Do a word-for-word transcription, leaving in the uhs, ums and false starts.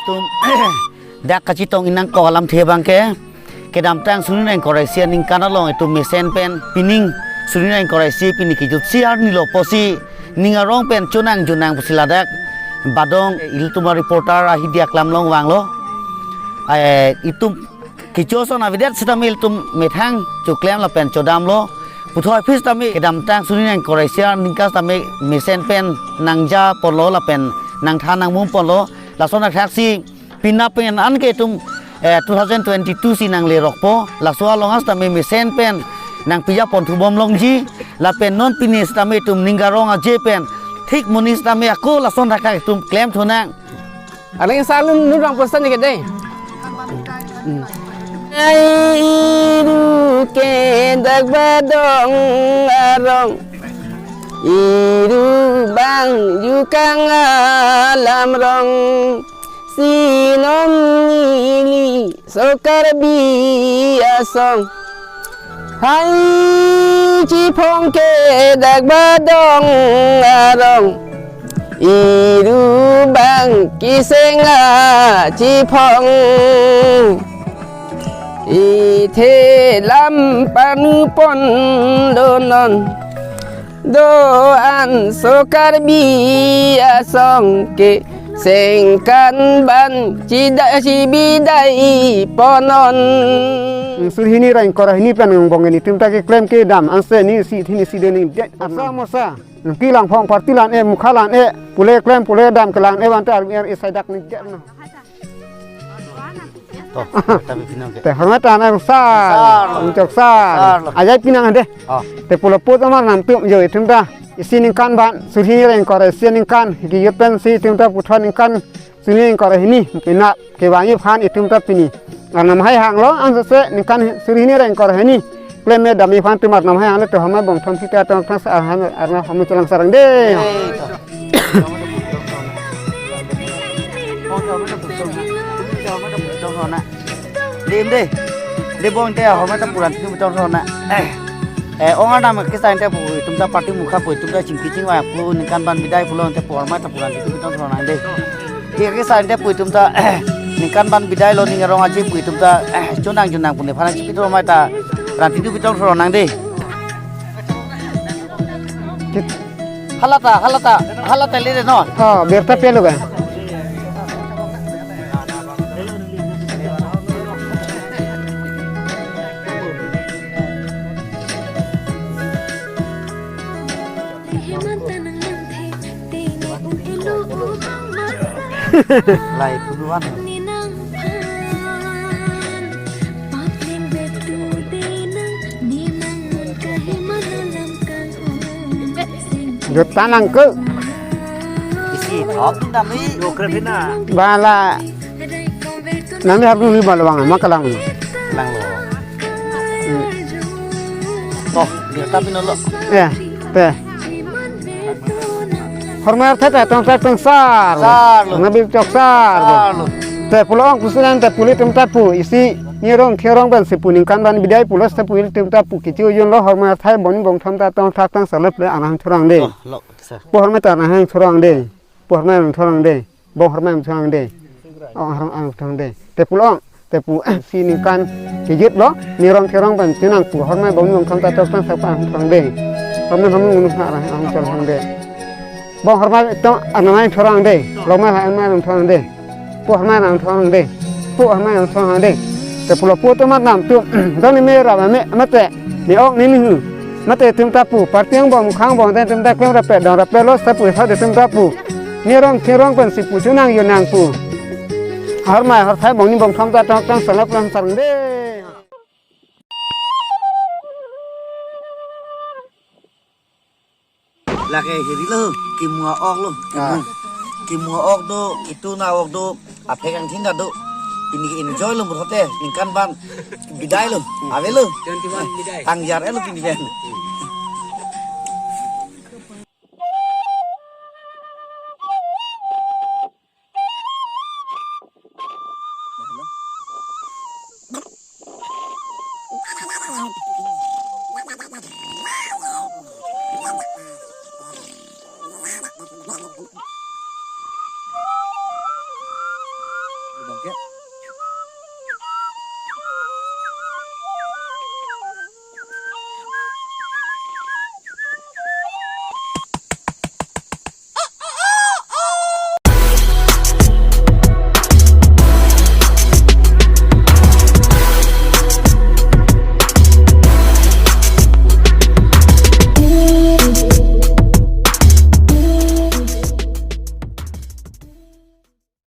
Itum dak kachetong inang ko alamthe abang ke, kedamtang suri hini ingkoi ra isi aningkan along itum mesen pen pining suri hini ingkoi ra isi pini kejutsi arni lo pusi ning arong pen chonang junang pusi ladak Badong ilitum a-reporter ahi diak lam along vanglo. Eh, itum kecho ason avedet sitame ilitum methang choklem lapen chodamlo. Puthot aphi sitame kedamtang suri hini ingkoi ra isi aningkan sitame mesen pen nangja ponlo lapen nangthan nangmum ponlo. Lason athaksi penap pen an ke itum, eh, two thousand twenty-two si nanglerokpo. Laso along sitame mesen pen nangpija ponthu bom longji. Lapen non pini sitame itum ning arong aje pen thik monit sitame ako lason thakthak itum klemthu nang. Aling salun nurang pesan dikit deh. Iru ke dak Badong arong, iru bang jukang alam rong, si non neli so Karbi asong. Hai chiphong ke dak Badong arong, iru bang keseng achiphong. Ithe lam panu pon do non, do-an so Karbi asong ke sengkan ban chida chibidai ponon. Suri hini ra ingkoi ra hini pen angbong ke netum ta keklem kedam ansi ne isi hini isi de ning det. Mosa, mosa. Nangki Langphong party lan-e, mukha lan-e, pule klem pule dam kelang-e vante army R S I dak ning det no. To, tapi pinang ke. Te hormat ta nang sar. Sar. Muchok sar. Sar lo. Ajai pinang deh. Oh. Te pulo put amar nam tum jo itum ta. Isi ningkan ban suri hini ra ingkoi ra isi ningkan kejut pensi itum ta puthot ningkan suri hini ingkoi ra hini penap kevangji aphan itum ta pini arnam hai hanglo, ansi ningkan suri hini ra ingkoi ra hini klem kedamji aphan itum arnam hai hanglo. Te hormat bongthom sita tong tong sa arnam, arnam hamu chelang sarang deh. Dim deh. Deh bong te hormat ta puran tu betul rona. Eh, eh, ong arnam kesang te pu itum ta party mukha pu itum ta chingki chingvai pu ningkan ban bidai pulo te pu hormat ta puran tu betul rona deh. Ke kesang te pu itum ta ningkan ban bidai lo ning arong aje pu itum ta chonang junang pu nephan chipi tu hormat ta puran tu betul rona deh. Hala ta, hala ta, hala ta lele no. Oh, birta pelo kan. Lai puluhan. Juta nangke. Isi thop dam ni. Bala. Nang ni harus ni bala bang, makalang. Lang lo. Hmm. Oh, dia tapi nolo. Ya, teh. Hormat thai ta tong thai tong sar. Sar lo. Nabi chok sar. Sar lo. Te pulo ong pusi nang te pu ilitum ta pu isi nirong thirong pensi pu ningkan ban bidai pulo te pu ilitum ta pu kichu yun lo hormat thai bon bongthom ta tong thak tang salep le anang thurang deh. Oh, lo, sir. Pu hormat ta anang thurang deh. Pu hormat anang thurang deh. Bong hormat anang thurang deh. Ong arong anang thurang deh. Te pulo ong. Te pu si ningkan kejut lo, nirong thirong pen chenang pu hormat bong nirong kam ta tok tang sapa ang thurang deh. Hormat hamu unu ha rang ang chal thurang deh. Bong hormat tong anamai thurang deh. Longmai ha anamai thurang deh. Pu hormat nang thurang deh. Pu hormat nang thurang deh. Te pulo pu tu mat nam tu. Dong ni me ra me mate. Ni ok ni ni hu. Mate itum ta pu. Party angbong mukhang bong te itum ta klem rape dong rape lo sa pu sa itum ta pu. Nirong thirong pensi pu chunang yunang pu. Hormat horthai bong ni bongthom ta tong tang salap lam sarang deh. Lake hiri lo, kimu a-ok lo. Ah. Kimu a-ok do, kitu na ok do, aphek angthin ta do. Pini enjoy lo murhote, ningkan ban bidai lo, ave lo. Twenty-one bidai. Tang jar lo pini pen. Ya,